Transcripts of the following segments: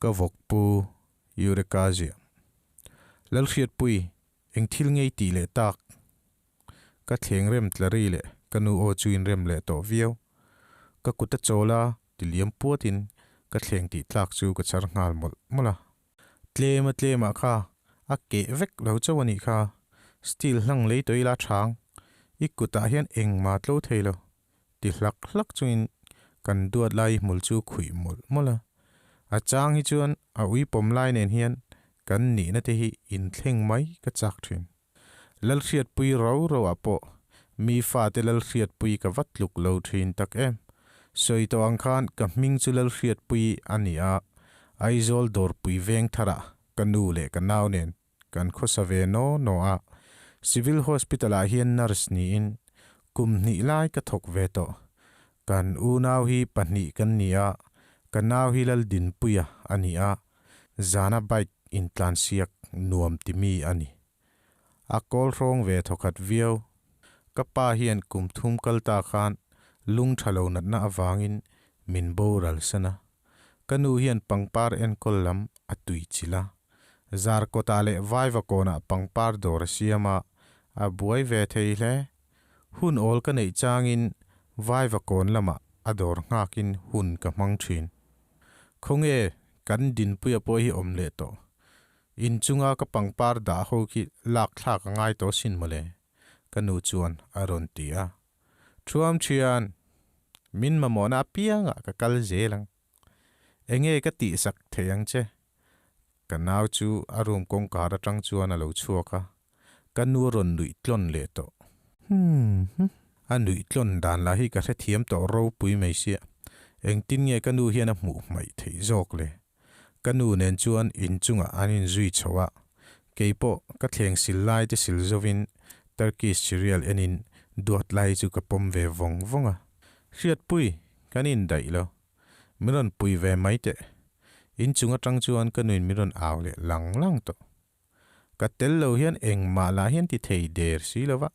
Ka vawk pu Eureka ziah. Lalhriatpui, eng thil ngei tih leh tak? Ka thleng rem tla ri leh ka nu aw chu inrem leh tawh viau. Ka kut a chawl a, ti liam puatin ka thleng tih tlak chu ka char nghal mawlh mawlh a. Tlem a tlemah kha a keh vek lo chauh a nih kha. Steel hlang lei tawh ila chhang. I kutah hian engmah tlo thei lo. Ti hlak hlak chungin kan duat lai hmul chu khuih mawlh mawlh a. A chang hi chuan a ui pawm lai nen hian kan nihna te hi inthleng mai ka chak thin. Lalhriatpui rau rau ah pawh mi fate Lalhriatpui ka va tluk lo thin tak em. Sawi tawh ang khan ka hming chu Lalhriatpui a ni a, Aizawl dawrpui veng tharah ka nu leh ka nau nen kan khawsa ve naw naw a. Civil Hospital ah hian nurse niin kum hnih lai ka thawk ve tawh. Kan unau hi pahnih kan ni a, ka nau hi Laldinpuia a ni a, zana bike intlansiak nuam ti mi a ni. A kawl hrawng ve thawkhat viau. Ka pa hian kum thum kal ta khan lung tha lo natna avangin min boral san a. Ka nu hian pangpar enkawl lam a tui chilh a. Zar kawtah leh vaiva kawnah pangpar dawr a siam a, a buai ve thei hle. Hun awl ka neih changin vaiva kawn lamah a dawr nghakin hun ka hmang thin. Khawnge kan dinpuia pawh hi awm leh tawh. In chunga ka pangpar dah ho khi lak thlak a ngai tawh sin mawle, ka nu chuan a rawn ti a. Thuam thian, min mamawhna apiangah ka kal zel ang. Enge ka tihsak thei ang che? Ka nau chu a room kawngkar atang chuan a lo chhuak a, ka nu a rawn nuih tlawn leh tawh. Humm. A nuih tlawn dan lah hi ka hrethiam tawh ropui mai sia, engtin nge ka nu hian a hmuh hmaih theih zawk le? Ka nu nen chuan inchungah an inzui chho a, keipawh ka thleng sil lai te sil zovin Turkish cereal enin duat lai chu ka pawm ve vawng vawng a. Hriatpui, kan indaih lo. Min rawn pui ve mai teh. Inchung atang chuan ka nuin min rawn au leh lang lang tawh. Ka tel lo hian engmah lah hian ti thei der si lo va,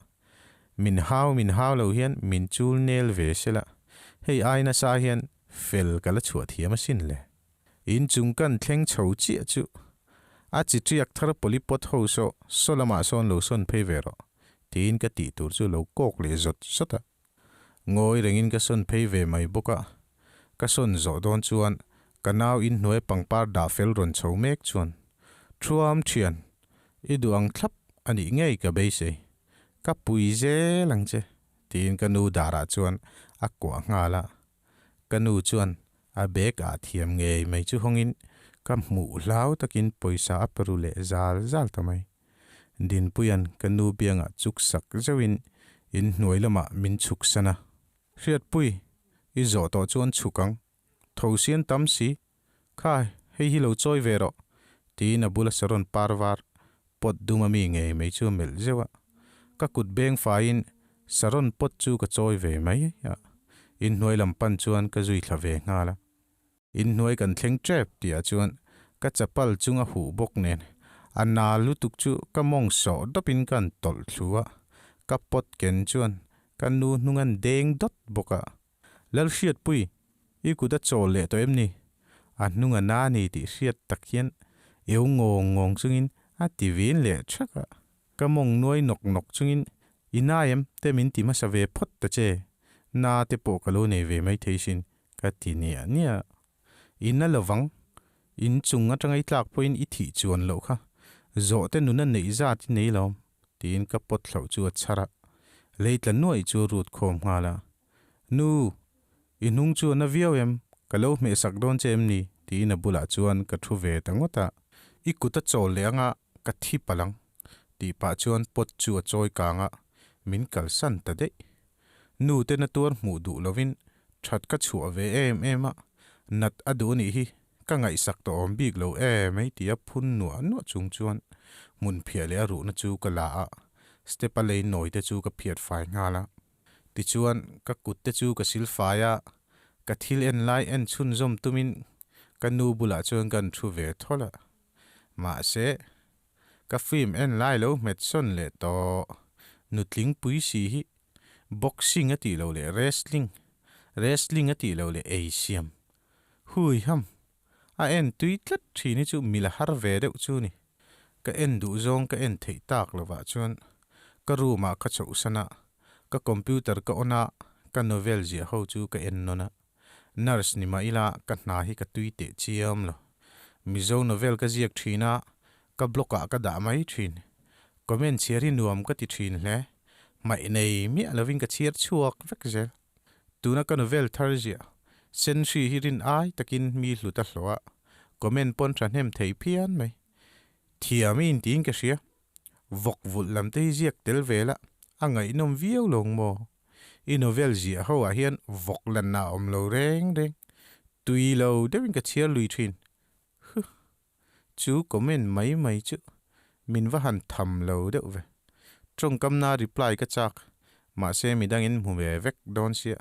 min hau min hau lo hian min chul nel ve se la, hei ai nasa hian fel ka la chhuah thiam asin le. In chung kan thleng chho chiah chu a chi tiak thar polypot ho saw saw lamah sawn lo sawn phei ve rawh tiin ka tih tur chu lo kawk leh zawt zawt a. Ngawi rengin ka sawn phei ve mai bawk a, ka sawn zawh dawn chuan ka nau inhnuai pangpar dah fel rawn chho mek chuan, Thuam thian, i duh ang thlap a nih ngei ka beisei, ka pui zel ang che, tiin ka nu darah chuan a kuah nghal a. Ka nu chuan a bag ah thiam ngei mai chu hawngin ka hmuh hlau takin pawisa a pe ru leh zal zal ta mai. Dinpuia'n ka nu biangah chuk sak zeuhin in hnuai lamah min chhuk san a. Hriatpui, i zawh tawh chuan chhuk ang. Tho sian tam si. Kha, hei hi lo chawi ve rawh, tiin a bula saron par var pawt dum a mi ngei mai chu a melh zeuh a. Ka kut beng faiin saron pawt chu ka chawi ve mai a. In hnuai lam pan chuan ka zui thla ve nghal a. Inhnuai kan thleng tep tihah chuan ka chapal chung a huh bawk nen a na lutuk chu ka mawng sawh dawpin ka han tawlh thlu a, ka pawt ken chuan ka nu hnung an deng dawt bawk a. Lalhriatpui, i kut a chawl leh tawh em ni? A hnung a na ni tih hriat tak hian eu ngawng ngawng chungin a ti vin leh thak a. Ka mawng nuai nawk nawk chungin i na em te min ti hmasa ve phawt ta che, na te pawh ka lo nei ve maithei sin Ka ti niah niah. In a lovang. In chung atanga i tlak pawhin i thih chuan loh kha. Zawh te nuna neih zat i nei lo, tiin ka pawt hlauh chu a chhar a. Lei tla nuaih chu a rut khawm nghal a. Nu, i hnung chu a na viau em? Ka lo hmehsak dawn che em ni? tiin a bulah chuan ka thu ve ta ngawt a. I kut a chawl leh anga ka thi palh ang, tih pah chuan pawt chu a chawi kang a, min kalsan ta daih. Nu te na tuar hmuh duh lovin that ka chhuah ve em em a, nat a duh anih hi ka ngaihsak tawh awm bik lo em ei tia phun nuah nuah chung chuan hmun phiah leh a ruhna chu ka la a, step a lei nawi te chu ka phiat fai nghal a. Tichuan ka kut te chu ka sil fai a, ka thil en lai en chhunzawm tumin ka nu bulah chuan ka han thu ve thawl a, mahse Ka film en lai lo hmet sawn leh tawh. Nutling pui si hi boxing a tih loh leh wrestling, wrestling a tih loh leh ei siam. Hui ham! A en tui tlat thin hi chu mil a har ve deuh chu ni. Ka en duh zawng ka en theih tak lovah chuan ka room ah ka chhoh san a, ka computer ka on a, ka novel ziah ho chu ka en nawn a. Nurse ni mah ila ka hna hi ka tui teh chiam lo. Mizo novel ka ziak thin a, ka blog ah ka dah mai thin. Comment chhiar hi nuam ka ti thin hle. Hmaih nei miah lovin ka chhiar chhuak vek zel. Tuna ka novel thar ziah Senhri hi rin ai takin mi hlut a hlawh a, comment pawn thahnem thei phian mai. Thiam i intiin ka hria. Vawk vulh lam te hi ziak tel ve la, a ngaihnawm viau lo maw? I novel ziah ho ah hian vawk lanna a awm lo reng reng. Tui lo deuhin ka chhiar lui thin. Huh. Chu comment mai mai chu min va han tham lo deuh ve. Tawngkam na reply ka chak, mahse midangin hmu ve vek dawn sia.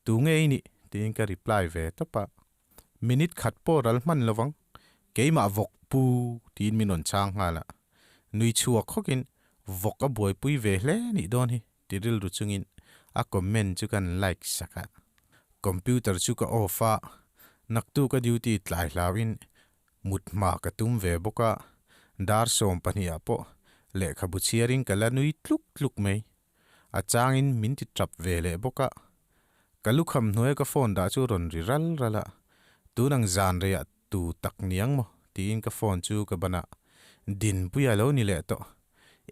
Tu nge i nih? tiin ka reply ve tawp a. Minute khat pawh ral hman lovang, keimah vawk pu tiin min rawn chhang nghal a. Nui chhuak khawkin vawk a buaipui ve hle nih dawn hi ti rilru chungin a comment chu kan like sak a. Computer chu ka off a, naktuk a duty tlai hlauhin Mut hma ka tum ve bawk a, dar 12 ah pawh lehkhabu chhiarin ka la nui tluk tluk mai. A changin min ti tap ve leh bawk a. Ka lukham hnuaia ka phone dah chu rawn ri ral ral a, tun ang zan reiah tu tak niang maw tiin ka phone chu ka ban a, Dinpuia lo ni leh tawh.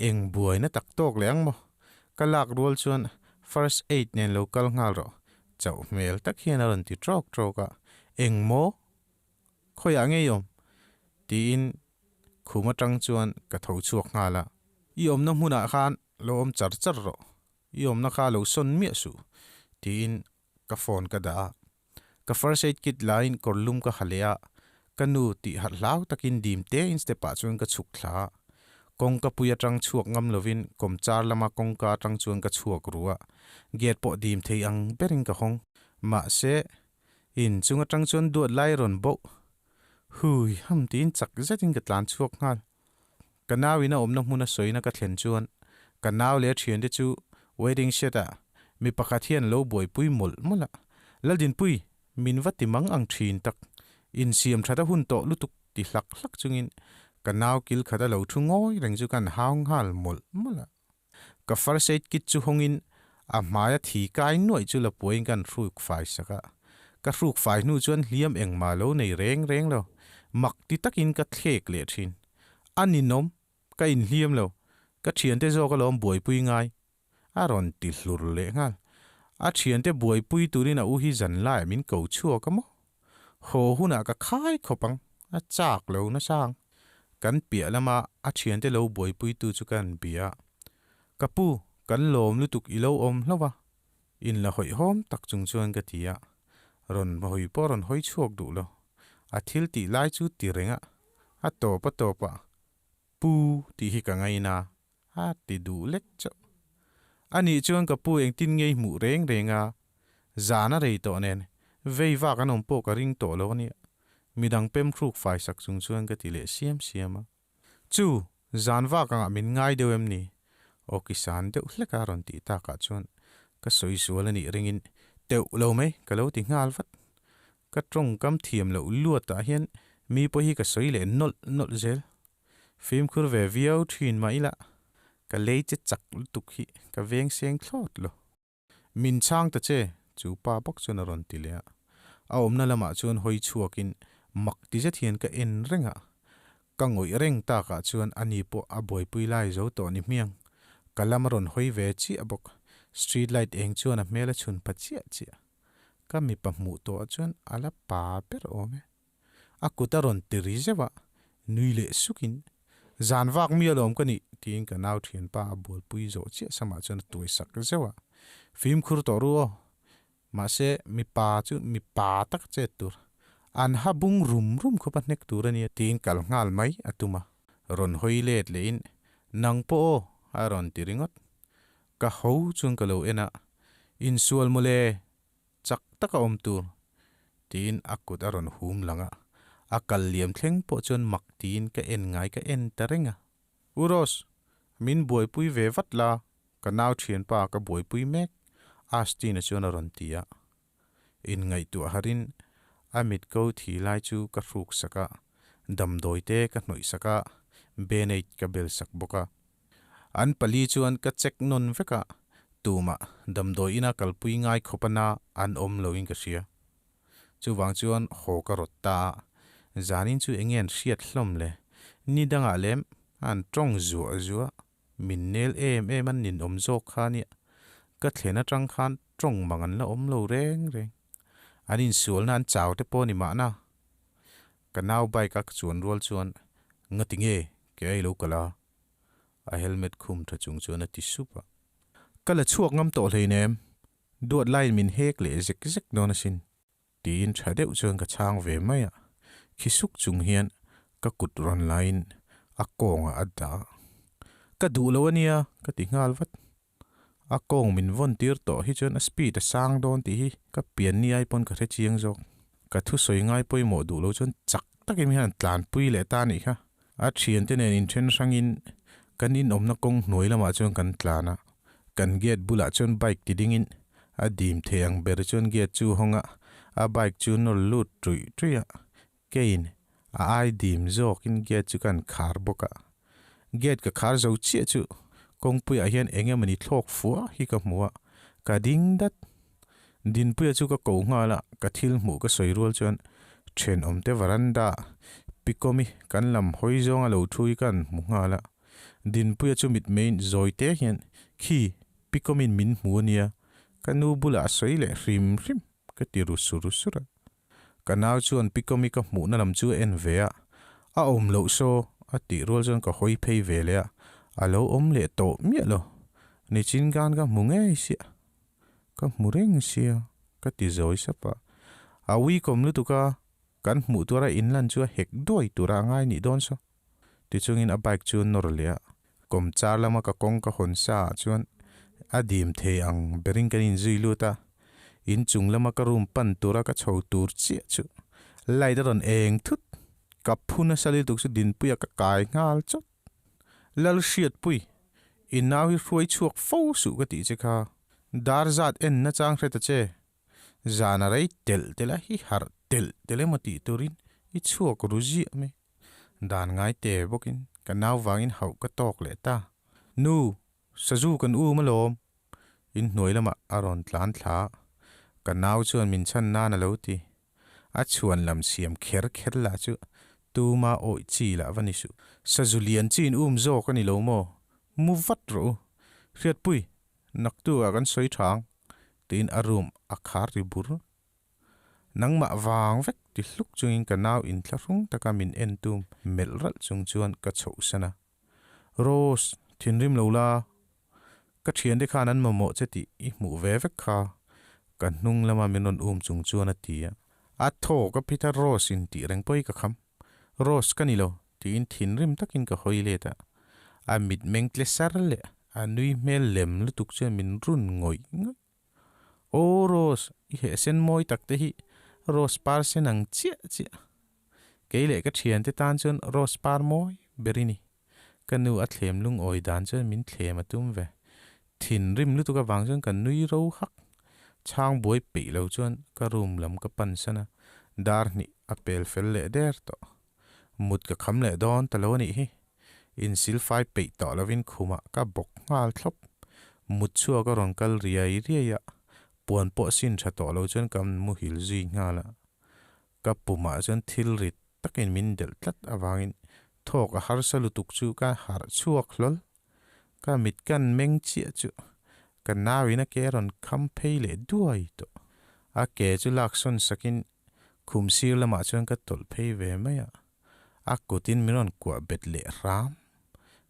Eng buaina tak tawk leh ang maw? Ka lak rual chuan first aid nen lo kal nghal rawh, chauh hmel tak hian a rawn ti trawk trawk a, Eng maw? Khawiah ngei awm? tiin khum atang chuan ka tho chhuak nghal a. I awmna hmunah khan lo awm char char rawh, i awmna kha lo sawn miah suh, tiin ka phone ka dah a. Ka first aid kit laiin kawr lum ka ha leh a, ka nu tih harh hlau takin dim tein step ah chuan ka chhuk thla a. Kawngka pui atang chhuak ngam lovin kawmchar lama kawngka atang chuan ka chhuak ru a, gate pawh dim thei ang berin ka hawng. Mahse, In chung atang chuan duat lai rawn boh. Hui ham tiin chak zetin ka tlan chhuak nghal. Ka nau in a awmna hmun a sawina ka thlen chuan ka nau leh a thiante chu waiting shed ah mi pakhat hian lo buaipui mawlh mawlh a. Laldinpui, min va ti mang ang thin tak. Insiam that a hun tawh lutuk ti hlak hlak chungin ka nau kil khat a lo thu ngawi reng chu kan hau nghal mawlh mawlh a. Ka first aid kit chu hawngin a hmaia thi kai nuaih chu la puaiin kan hruk fai sak a. Ka hruk fai hnu chuan hliam engmah lo nei reng reng lo. Mak ti takin ka thlek leh thin. A ninawm, ka inhliam lo. Ka thiante zawk alawm buaipui ngai. A rawn ti hlur leh nghal. A thiante buaipui turin a u hi zan laiah min ko chhuak a maw? Haw hunah ka khai khawp ang, a chak lo nasa ang. Kan piah lama a thiante lo buaipuitu chu ka han bia a, Ka pu, kan lawm lutuk i lo awm hlauh a, inla hawihhawm tak chung chuan ka ti a, rawn hawi pawh rawn hawi chhuak duh lo. A thil tih lai chu ti reng a, a tawp a tawp a, Pu tih hi ka ngaina a ti duh lek chauh. Anih chuan ka pu engtin nge i hmuh reng reng a, zan a rei tawh nen vei vak an awm pawh ka ring tawh lo ania, midang pem hruk fai sak chung chuan ka ti leh siam siam a. Chu, zan vak angah min ngai deuh em ni? Aw ki san deuh hlek a rawn tih takah chuan ka sawi sual anih ringin teuh lo mai ka lo ti nghal vat. Ka tawngkam thiam loh luatah hian mi pawh hi ka sawi leh nawlh nawlh zel. Fimkhur ve viau thin mah ila, ka lei che chak lutuk hi ka veng seng thlawt lo. Min chhang ta che, chu pa bawk chuan a rawn ti leh a. A awmna lamah chuan hawi chhuakin mak ti zet hian ka en reng a. Ka ngawih reng takah chuan ani pawh a buaipui lai zo tawh ni hmiang. Ka lam a rawn hawi ve chiah bawk. Street light eng chuan a hmel a chhun pha chiah chiah. Ka mipa hmuh tawhah chuan a la pa ber awm e. A kut a rawn ti ri zeuh a, nui leh sukin, Zan vak mi alawm ka nih, tiin ka nau thianpa a bualpui zawh chiah samah chuan a tuai sak zeuh a. Fimkhur tawh ru aw, mahse mipa chu mipa tak a chet tur, an ha bung rum rum khawp a hnek tur a nia, tiin kal nghal mai a tum a. Rawn hawi let lehin, Nang pawh aw, a rawn ti ringawt. Ka ho chuan ka lo en a, Insual mawle, Chak taka awm tur, tiin a kut a rawn hum lang a, a kal liam thleng pawh chuan mak tiin ka en ngai ka en ta reng a. U Rose, min buaipui ve vat la, ka nau thianpa ka buaipui mek, Astina chuan a rawn ti a. Inngaihtuah harin A mit ko thi lai chu ka hruk sak a, damdawi te ka hnawih sak a, band-aid ka bel sak bawk a. An pali chuan ka check nawn vek a, tumah damdawi ina kalpui ngai khawp a na an awm loin ka hria. Chuvang chuan haw ka rawt ta a, zanin chu enge an hriat hlawm le, ni dangah lem an tawng zuah zuah, min nel em em an ninawm zawk kha nia, ka thlen atang khan tawng mang an la awm lo reng reng. An insualna an chau te pawh ni mahna. Ka nau bike a ka chuan rual chuan, Ngati nge ke ai lo kal a? A helmet khum tha chung chuan a ti sup a. Ka la chhuak ngam tawh hleinem, duat laiin min hek leh zek zek dawn asin. Tiin tha deuh chuan ka chhang ve mai a, khi suk chung hian ka kut rawn laiin a kawngah a dah a. Ka duh lo ania ka ti nghal vat. A kawng min vawn tir tawh hi chuan a speed a sang dawn tih hi ka pian ni ai pawn ka hre chiang zawk. Ka thusawi ngai pawimawh duh lo chuan chak takin hian an tlanpui leh ta anih kha. A thiante nen inthen hrangin kan inawmna kawng hnuai lamah chuan kan tlan a, kan gate bulah chuan bike ti dingin a dim thei ang ber chuan gate chu hawng a, a bike chu nawl lut ṭuih ṭuih a, keiin a ai dim zawkin gate chu kan khar bawk a. Gate ka khar zo chiah chu kawngpuiah hian eng emawni thlawk fua hi ka hmu a, ka ding dat. Dinpuia chu ka ko nghal a, ka thil hmuh ka sawi rual chuan thenawmte varanda Pikomi kan lam hawi zawnga lo thu hi ka han hmu nghal a. Dinpuia chu mitmeiin zawi te hian, Khi, Pikomi'n min hmu a nia, ka nu bulah a sawi leh hrim hrim, ka ti ru sur sur a. Ka nau chuan Pikomi ka hmuhna lam chu a en ve a, a awm loh saw a tih rual chuan ka hawi phei ve leh a, a lo awm leh tawh miah lo. Nichin khan ka hmu ngei siah. Ka hmu reng sia, ka ti zawi sap a. A uikawm lutuk a, kan hmuh tura inlan chu a hek duai tura a ngai nih dawn saw. Tichungin a bike chu nawr leh a, kawmchar lama ka kawng ka hawn sa ah chuan a dim thei ang berin kan inzui lut a. Inchung lama ka room pan tura ka chho tur chiah chu light a rawn eng thut. Ka phu nasa lutuk chu dinpuia ka kai nghal chawt. Lalhriatpui, i nau hi hruai chhuak fo suh ka tih che kha. Dar zat en nachang hre ta che. Zan a rei telh telh a, i harh telh telh emaw tih turin i chhuak ru ziah mai. Dan ngai te bawkin ka nau vangin hauh ka tawk leh ta. Nu, sazu kan um alawm. Inhnuai lamah a rawn tlan thla a, ka nau chuan min chhan nan a lo ti. A chhuan lam siam kher kher lah chu tuma awih chi lah va ni suh. Sazu lian chi in um zawk a ni lo maw? Mu vat rawh u. Hriatpui, naktukah kan sawi tha ang, tiin a room a khar ri bur. Nangmah vang vek ti hluk chungin ka nau inthlahrung taka min en tum melh ralh chung chuan ka chhohsan a. Rose, thinrim lo la, ka thiante khan an mamawh che tih i hmuh ve vek kha, ka hnung lama min rawn um chung chuan a ti a. A thaw ka phit a Rose in tih reng pawh hi ka kham. Rose ka ni lo, tiin thinrim takin ka hawi let a. A mitmeng tle sar leh a nui hmel lem lutuk chuan min run ngawih ngawih. Aw Rose, i heh sen mawi tak te hi Rose par sen ang chiah chiah. Kei leh ka thiante tan chuan Rose par mawi ber i ni. Ka nu a thlem lungawi dan chuan min thlem a tum ve. Thinrim lutuk avang chuan ka nui ro hak. Chhang buai peih lo chuan ka room lam ka pan san a, dar hnih a pel fel leh der tawh. Mut ka kham leh dawn ta lo a nih hi. Insilfai peih tawh lovin khumah ka bawk nghal thlawp. Mut chhuak a rawn kal riai riai a, puan pawh sin tha tawh lo chuan ka muhil zui nghal a. Ka pumah chuan thil rit takin min delh tlat avangin thawk a harsa lutuk chu ka harh chhuak hlawl. Ka mit kan meng chiah chu ka nauin a ke a rawn kham phei leh duai tawh. A ke chu laksawn sakin khum sir lamah chuan ka tawlh phei ve mai a. A kutin min rawn kuah bet leh hram.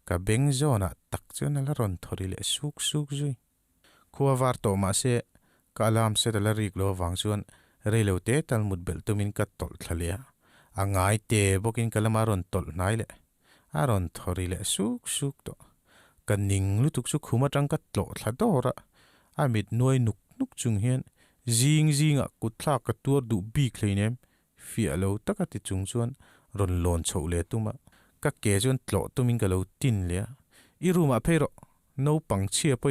Ka beng zawnah tak chuan a la rawn thaw ri leh suk suk zui. Khua var tawh mah se ka alarm set a la rik lo avang chuan reilo te tal mut belh tumin ka tawlh thla leh a. A ngai te bawkin ka lama rawn tawlh hnai leh a rawn thaw ri leh suk suk tawh. Ka ning lutuk chu khum atang ka tlawh thla dawr a, a mit nuai nuk nuk chung hian zing zingah kutthlak ka tuar duh bik hleinem Fiah lo taka ti chung chuan rawn lawn chhoh leh tum a, ka ke chuan tlawh tumin ka lo tin leh a, I room ah phei rawh, naupang chhia pawhin.